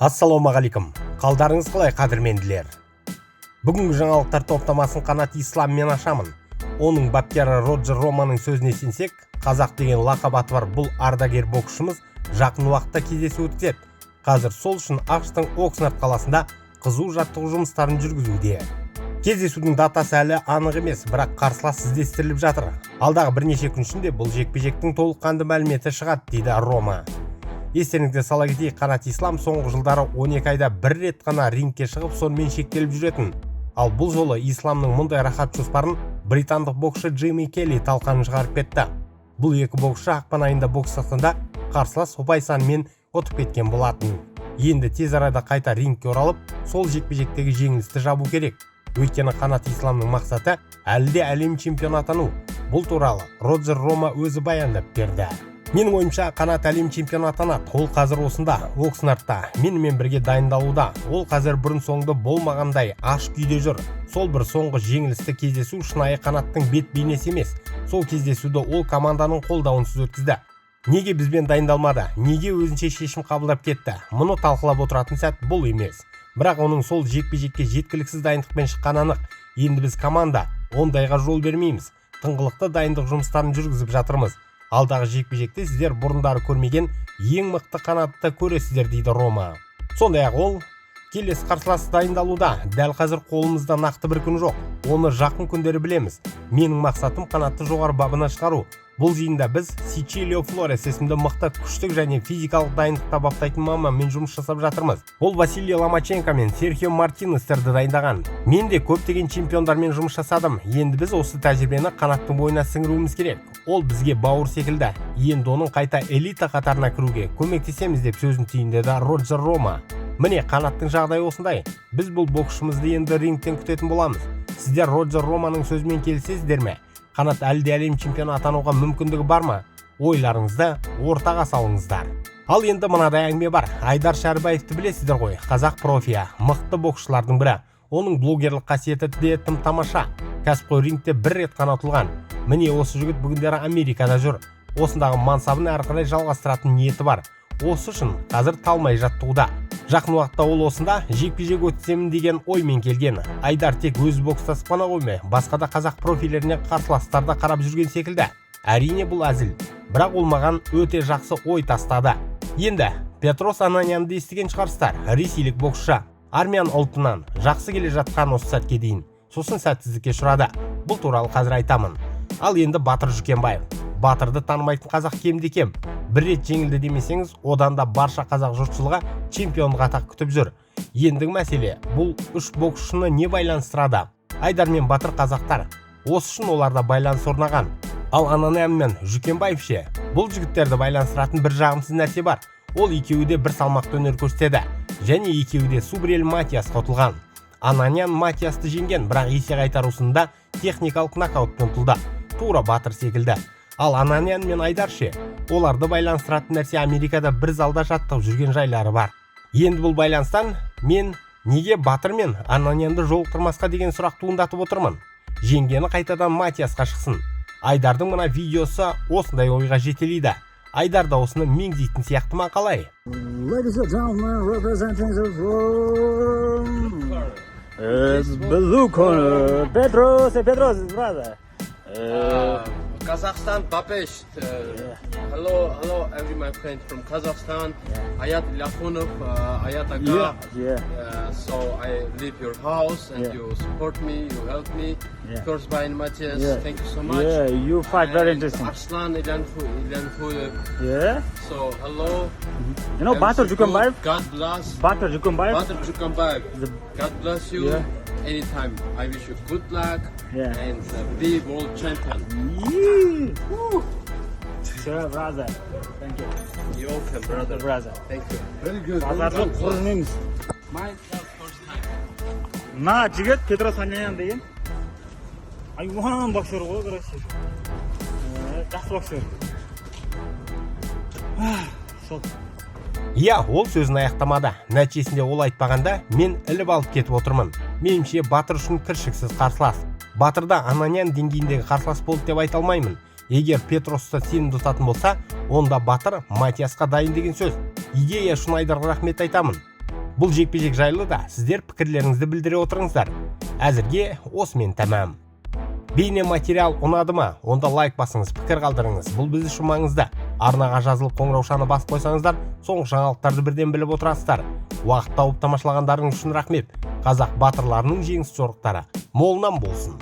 Ассалаумағалейкум! Қалдарыңыз қалай, қадірменділер? Бүгінгі жаңалықтар топтамасын Қанат Исламмен ашамын. Оның бапкері Роджер Романың сөзіне сенсек, Қазақ деген лақап аты бар бұл ардагер боксшымыз жақын уақытта кездесу өткізеді. Қазір сол үшін АҚШ-тың Окснард қаласында қызу жаттығу жұмыстарын жүргізуде. Кездесудің датасы әлі анық емес, бірақ қарсылас іздестіріліп жатыр. Алдағы бірнеше күн ішінде бұл жекпе-жектің толыққанды мәліметі шығады, дейді Рома. Естеріңізге сала кетейік, Қанат Ислам соңғы жылдары 12 айда бір рет қана рингке шығып, сонымен шектеліп жүретін. Ал бұл жолы Исламның мұндай рахат жоспарын британдық боксшы Джимми Келли талқанын шығарып кетті. Бұл екі боксшы ақпан айында бокстасқанда қарсылас ұпай санымен ұтып кеткен болатын. Енді тез арада қайта рингке оралып, сол жекпе-жектегі жеңілісті жабу керек. Өйткені Қанат Исламның мақсаты әлі де әлем чемпионы атану. Бұл туралы Роджер Рома өзі баяндап берді. Менің ойымша, Қанат әлем чемпионы атанады. Ол қазір осында, Окснардта, менімен бірге дайындалуда. Ол қазір бұрын соңды болмағандай аш күйде жүр. Сол бір соңғы жеңілісті кездесу шынайы Қанаттың бет бейнесі емес. Сол кездесуді ол команданың қолдауынсыз өткізді. Неге бізбен дайындалмады, неге өзінше шешім қабылдап кетті, мұны талқылап отыратын сәт бұл емес. Бірақ оның сол жекпе-жекке жеткіліксіз дайындықпен шыққаны анық. Енді біз, команда, ондайға жол бермейміз. Тыңғылықты дайындық жұмыстарын жүргізіп жатырмыз. Алдағы жекпе-жекте сіздер бұрындары көрмеген ең мықты Қанатты көресіздер, дейді Рома. Сондай ақ ол: келесі қарсылас дайындалуда. Дәл қазір қолымызда нақты бір күн жоқ, оны жақын күндері білеміз. Менің мақсатым – Қанатты жоғары бабына шығару. Бұл жиында біз Сичилио Флорес есімді мықты күштік және физикалық дайындықта баптайтын маманмен жұмыс жасап жатырмыз. Ол Василий Ломаченко мен Серхио Мартинестерді дайындаған. Мен де көптеген чемпиондармен жұмыс жасадым. Енді біз осы тәжірибені Қанаттың бойына сіңіруіміз керек. Ол бізге бауыр секілді. Енді оның қайта элита қатарына кіруге көмектесеміз, деп сөзін түйіндеді Роджер Рома. Міне, Қанаттың жағдайы осындай. Біз бұл боксшымызды енді рингтен күтетін боламыз. Сіздер Роджер Романың сөзімен келісесіздер ме? Қанат әлі де әлем чемпионы атануға мүмкіндігі бар ма? Ойларыңызды ортаға салыңыздар. Ал енді мынадай әңгіме бар. Айдар Шәрібаевты білесіздер ғой, қазақ профиі, мықты боксшылардың бірі. Оның блогерлік қасиеті де тым тамаша. Кәсіпқой рингте бір рет қана ұтылған. Міне, осы жігіт бүгіндері Америкада жүр. Осындағы мансабын әрі қарай жалғастыратын ниеті бар. Осы үшін қазір талмай жаттығуда. Жақын уақытта ол осында жекпе-жек өткіземін деген оймен келген. Айдар тек өз бокстасып қана қоймай, басқа да қазақ профилеріне қарсыластарды қарап жүрген секілді. Әрине, бұл әзіл, бірақ ол маған өте жақсы ой тастады. Енді Петрос Ананянды естіген шығарсыздар. Ресейлік боксшы, армян ұлтынан, жақсы келе жатқан осы сәтке дейін, сосын сәтсіздікке ұшырады. Бұл туралы қазір айтамын. Ал енді Батыр Жүкембаев. Батырды танымайтын қазақ кемде кем. Бір рет жеңілді демесеңіз, одан да барша қазақ жұртшылығы чемпиондық атақ күтіп жүр. Ендігі мәселе: бұл үш боксшыны не байланыстырады? Айдар мен Батыр қазақтар, осы үшін оларда байланыс орнаған. Ал Ананян мен Жүкембаев ше? Бұл жігіттерді байланыстыратын бір жағымсыз нәрсе бар. Ол екеуі де бір салмақты өнер көрсетеді және екеуі де Субриэль Матиасқа ұтылған. Ананян Матиасты жеңген, бірақ есе қайтарусында техникалық нокаутпен ұтылды, тура Батыр секілді. Ал Ананян мен Айдар ше? Оларды байланыстыратын нәрсе – Америкада бір залда жаттығып жүрген жайлары бар. Енді бұл байланыстан мен неге Батыр мен Ананянды жолықтырмасқа деген сұрақ туындатып отырмын. Жеңгені қайтадан Матиасқа шықсын. Айдардың мына видеосы осындай ойға жетелейді. Айдар да осыны меңзейтін сияқты ма, қалай? Ladies and gentlemen, representing the from blue corner, Petros, Petros, brother. Kazakhstan, Budapest. Hello, hello, every my friend from Kazakhstan. Ayat Lyakhunov, Ayat Aka. So I leave your house and you support me, you help me. First by Matthias, thank you so much. Yeah, you fight very And interesting. Arslan Ilyanhuyev. So hello. You know Batur Everything good. Jukambayev? God bless. Batur Jukambayev? Batur Jukambayev. God bless you. Anytime. I wish you good luck and be world champion. Yeah. Sure, brother. Thank you. You're welcome, brother. Brother. Thank you. Very good. Базарлық құрмаймыз. Myself first time. Мына жігіт Петрос Ананян деген айуан боксер ғой, короче. Жақсы боксер. Сол. Иә, ол сөзін аяқтамады. Нәтижесінде ол айтпағанда, мен іліп алып кетіп отырмын. Меніңше, Батыр үшін кіршіксіз қарсылас. Батырда Ананян деңгейіндегі қарсылас болды деп айта алмаймын. Егер Петросты сенімді ұтатын болса, онда Батыр Матиасқа дайын деген сөз. Идея үшін Айдарға рахмет айтамын. Бұл жекпе-жек жайлы да сіздер пікірлеріңізді білдіре отырыңыздар. Әзірге осымен тәмам. Бейне материал ұнады ма? Онда лайк басыңыз, пікір қалдырыңыз. Бұл біз үшін маңызды. Арнаға жазылып, қоңыраушаны басып қойсаңыздар, соңғы жаңалықтарды бірден біліп отырасыздар. Уақыт тауып тамашалағандарыңыз үшін рахмет. Қазақ батырларының жеңіс жорықтары молынан болсын.